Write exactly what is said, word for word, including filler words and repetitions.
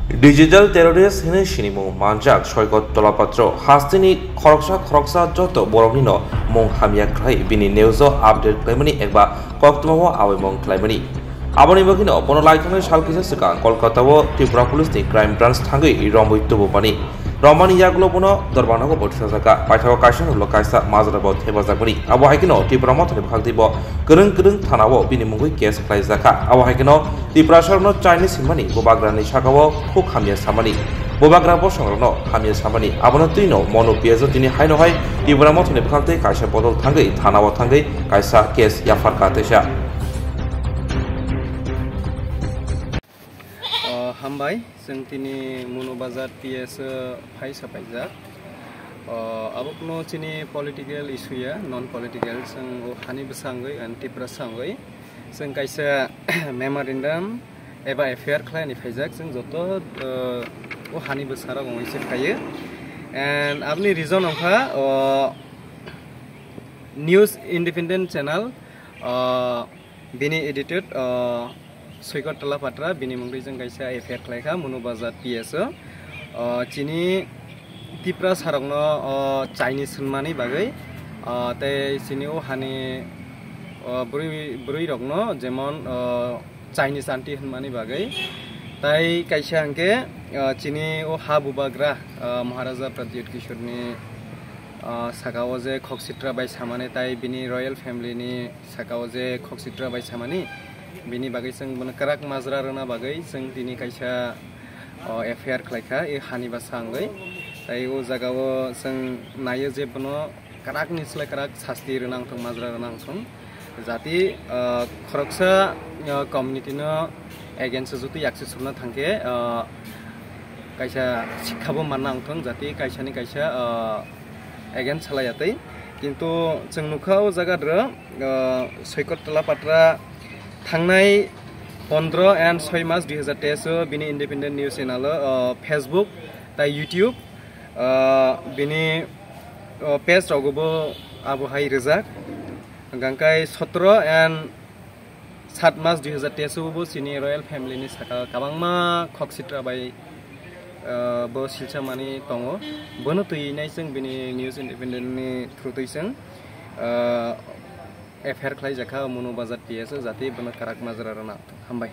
Digital terrorist hwnwi sinimung manjak Soikot Tolapatro hasteni khoroksa khoroksa joto boroknino mung hamya khlai bini news-o update khlaimani eba koktwmao awaimung khlaimani. Aboni bagwino bono laithangni sal kisa swkang Kolkata-o Tripura Police-ni Crime Branch thangwi romwi tubumani. Romani yagulo bono Dorbanago bo thwisajakha. Paithakgo kaisa noklo kaisa majra bo thepajakmani. Abo hai kheno Tripura mothani bwkhak tei bo kwrwng kwrwng thana-o bini mungwi case khlaijakha. Abo hai kheno Tiprasarokno Chinese hinmani bubagrani saka-o khuk hamya samani. Bubagra bosongrokno hamya samani. Abono twino Monu P S o tini haino hai Tripura mothani bwkhak tei kaisa bodol thangwi thana-o thangwi kaisa case yapharkha teisa. Oh, hambai, chwng tini Munu Bazar P S o phai sapaijak. Oh, abokno chini political issue ya, non political, chwng o hani bwsangwi and Tiprasa wngwi chwng kaisa memorandum eba F I R khlaini phaijak, chwng joto, oh, o hani bwsarok wngwi se phaiyo. And aboni reason wngkha, oh, News Independent Channel, oh, bini edited, oh, Soikot Tolapatra, bini mungwi chwng kaisa F I R khlaikha, Munu Bazar P S o. Oh, chini Tiprasarokno, oh, Chinese hwnmani bagwi, oh, tei chini o hani, oh, bwrwi, bwrwirokno jemon, oh, Chinese aunty hwnmani bagwi. Tai kaisa hwnkhe, ah, chini o ha bubagra, ah, Maharaja Pradyut Kishorni, ah, saka-o je khok sitra bai samani tai bini royal family-ni saka-o je khok sitra bai samani, bini bagwi chwng bono kwrak majra rwna bagwi chwng tini kaisa, oh, F I R khlaikha, e hani bwsa wngwi. Tai o jaga-o chwng naio je bono kwrakni slai kwrak sasti rwna wngthong, majra rwna wngthong. Jati, ah, khoroksa, ah, community-no against-o joto yaksi sumna thangkhe, ah, kaisa sikha bo manna wngthong, jati kaisani kaisa, ah, against salai ya tei. Kintu chwng nukha o jaga dro, ah, Soikot Tolapatra thangnai pondro and soi mas dui hazar teis o bini Independent News Channel o, ah, Facebook tai YouTube, ah, bini, ah, page rogo bo abo hai rijak. Hwnkhe sotro and sat mas dui hazar teis o bo chini royal family ni saka kwbangma khok sitra bai, ah, bo silsa mani tongo. Bono twi nai chwng bini News Independent ni through twi chwng, ah, F I R khlaijakha Munu Bazar P S o, jati bono kwrak majra rwna. Hambai.